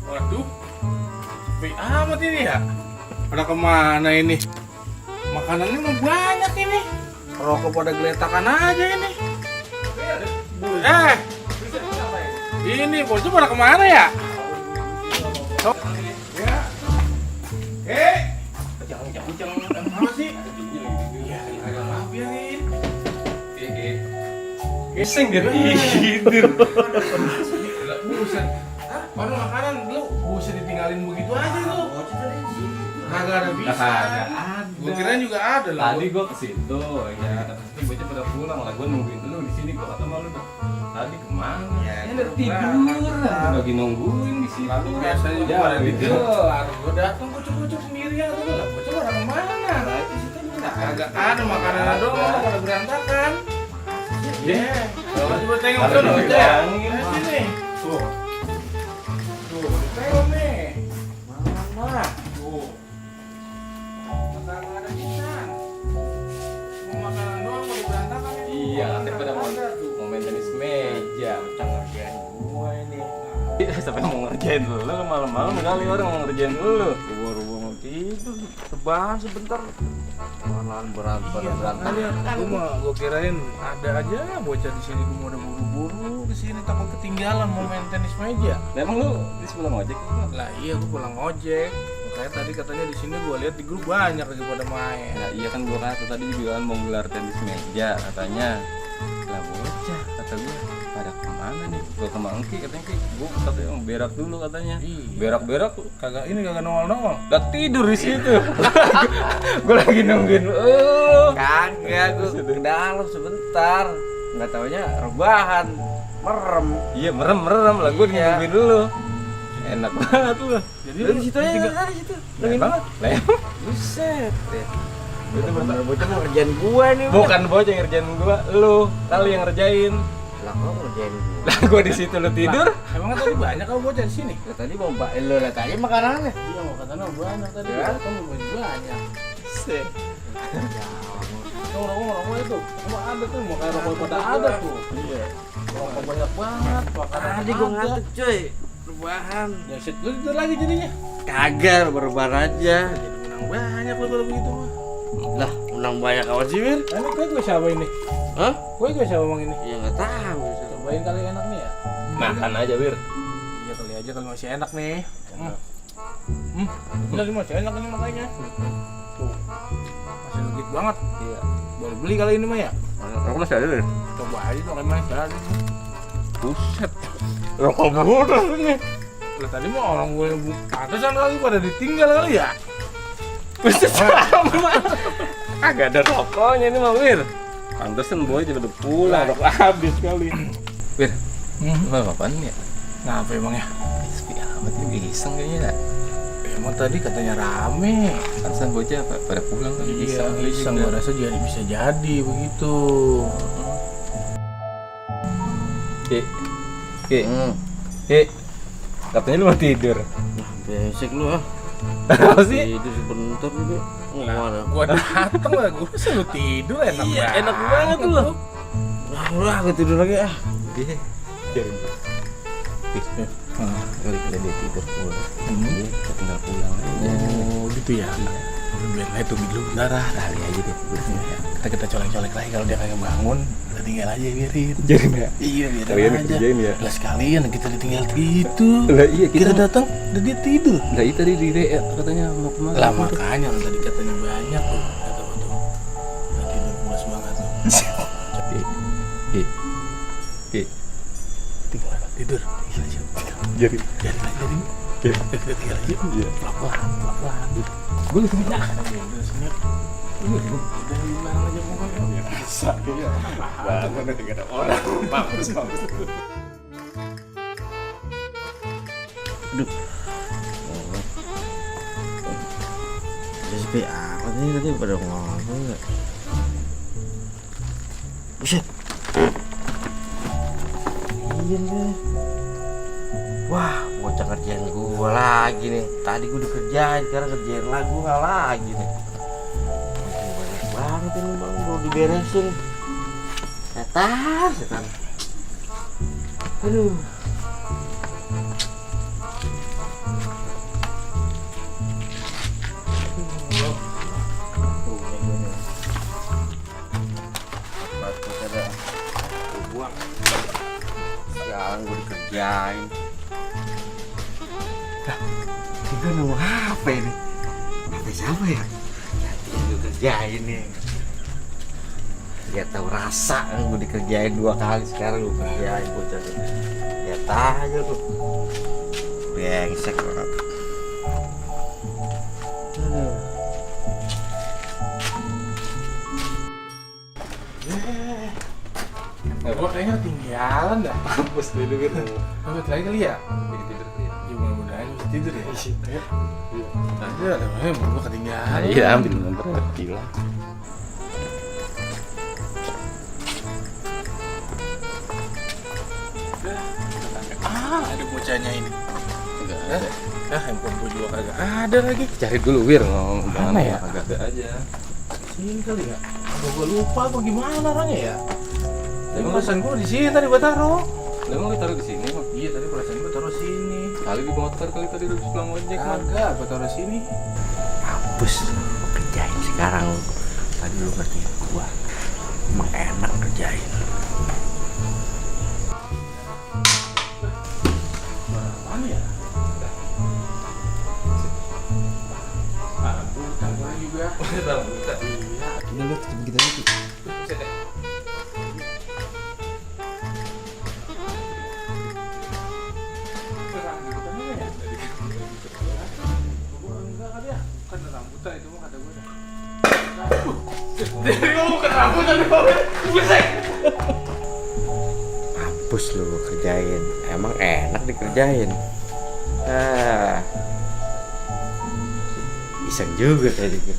Waduh, sepi amat ini ya. Pada kemana ini? Makanannya mah banyak ini. Rokok pada geletakan aja ini. Ini bosnya pada kemana ya? Jangan apa sih? Iya, agak maaf ya ini. Iseng dia tidur. Buset. Baru makanan lu buset ditinggalin begitu aja lu. Kagak ada bisa. Gua kirain juga ada lah. Tadi gua ke situ, ya kata sini bocah pada pulang lah. Gua nungguin lu di sini. Gua kata malu dah. Tadi kemana? Ya, udah tidur. Lagi nungguin di situ. Lalu biasanya juga pada tidur. Gua datang kucuk-kucuk sendirian tuh lah. Bocah pada kemana? Nah, itu situ kagak ada makanan doang pada berantakan. Iya. Kalau coba tengok tuh bocah. Sini. Tuh. Tuh, tengok nih. Mana? Tuh. Kagak ada ikan. Semua makanan doang pada berantakan. Iya, nanti pada mau main tenis meja, macam ngerjain gua ini. Sampai mau ngerjain lu malam-malam kali orang mau ngerjain lu. Gua mau tidur, rebahan sebentar. Malahan berantakan. Gua kirain ada aja bocah di sini. Gua mau udah buru-buru ke sini takut ketinggalan mau main tenis meja. Nah, emang lu di sebelah ojek? Lah iya gua pulang ojek. Makanya tadi katanya di sini gua lihat di grup banyak lagi pada main. Nah, iya kan gua kata tadi bilang mau gelar tenis meja katanya. Lah bocah kata gua pada kemana nih? Gua ke Mangki katanya gua katanya mau berak dulu katanya. Iya. Berak Kagak nongol-nongol. udah tidur di situ. Gua lagi nungguin. Kagak, gue ke dalam sebentar. Nggak taunya rebahan, merem. Iya merem lah gua Iya. nungguin dulu. Enak banget lu. Jadi Dari situ aja, dari situ. Nungguin banget. Buset. Itu bener bocah mau ngerjain gua nih. Bukan bocah yang ngerjain gua, lu kali yang ngerjain. Lah kok ngerjain gua? Lah gua di situ lu tidur. emang tadi banyak kalau bocah di sini. Lah tadi mau lo lihat aja makanannya. Iya mau katanya banyak tadi. Ya. Kamu banyak. Rokok itu. Semua ada tuh, mau kayak rokok pada ada tuh. Iya. Rokok banyak banget. Makanan Tadi gua ngantuk cuy. Rebahan. Ya shit, lu tidur lagi jadinya. Kagak, berubah aja. Jadi menang banyak lu kalau begitu mah. Lah, menang banyak awan sih, Mir? Ini kue siapa ini? Hah? Kue siapa bang ini? Ya nggak tahu. Cobain kali enak nih ya. Makan aja, Wir. Iya kali aja kalau masih enak nih. Ini masih enak ini makanya. Tuh. Masih legit banget. Iya. Baru beli kali ini mah ya. Rokok masih ada, Wir. Coba aja tuh kayak mana tadi. Buset. Rokok murah ini. Lah tadi mah orang gue pantesan kali pada ditinggal kali ya. Buset sama. Agak ada rokoknya ini mah, Wir. Pantesan boy udah pulang, rokok habis kali. Wir, lu apaan ya? Ngapa emang ya? Sepi amat ini iseng kayaknya. Emang tadi katanya rame. Pantesan bocah pada pulang kali Iya, iseng gue rasa jadi bisa jadi begitu. Katanya lu mau tidur. Besek lu ah. Apa sih? Tidur sebentar juga. Mana? Gua dateng lah, gua selalu tidur enak Iya, banget. enak banget lu. Udah, gue tidur lagi ah. Iya. Biarin. Kali dia tidur pulang. Dia tinggal pulang aja. Oh, gitu ya. Biar lah itu dulu darah. Kali aja dia tidur. Kita colek-colek lagi kalau dia kagak bangun, kita tinggal aja biarin. Jadi enggak. Iya, biarin Kalian aja. kerjain ya. Lah sekalian kita ditinggal gitu. Lah iya Kita datang dan dia tidur. Lah itu tadi di WA katanya mau kemana? Lah makanya lo tadi katanya banyak tuh. Kata gua tuh. Dia tidur pulas banget tuh. Tinggal tidur. Tinggal aja. Jadi Biarin aja jadi. Kita tinggal aja. Iya. Pelan-pelan. Gue udah sini. Udah gimana aja pokoknya. Bisa kayaknya. Bangun nanti gak ada orang. Bagus. Aduh. Udah sepi amat nih tadi pada ngomong nggak? Buset. Iya nih. Wah, bocah kerjaan gua lagi nih. Tadi gua udah kerjain, sekarang kerjain lagi gua lagi nih. Banyak banget ini bang, baru diberesin. Setan. Aduh. Sekarang gue dikerjain. Gue nemu HP ini. HP siapa ya? Jadi gue kerjain nih. Gak tau rasa gue dikerjain 2 kali, sekarang gue kerjain bocah. Lihat aja tuh. Brengsek banget. Gua kayaknya ketinggalan dah. Mampus gue denger. Lanjut lagi kali ya? Lagi tidur kali ya. Ya mudah-mudahan bisa tidur ya. Ada gua ketinggalan. Iya, ambil nomor gila. Ada bocahnya ini. Enggak ada. Handphone gua juga kagak ada lagi. Cari dulu Wir, ngomong Mana ya? Agak ada aja. Sini kali ya? Gua lupa apa gimana orangnya ya? Emang perasaan gua di sini tadi gua taruh. Lah emang lu taruh di sini, Bang? Iya tadi perasaan gua taruh sini. Kali di motor kali tadi lu pulang ojek, Bang. Kagak, gua taruh sini. Hapus kerjain sekarang. Tadi lu ngertiin gua. Emang enak kerjain. Mana ya? Rambutan gua juga. Rambutan. Iya. Ini lu ketemu kita lagi. Buset ya. Rambutannya ya? Gua enggak kali ya. Bukan rambutan itu mah kata gua. Dari gua bukan rambutan di bawah. Buset. Hapus lu kerjain. Emang enak dikerjain. Iseng juga tadi gue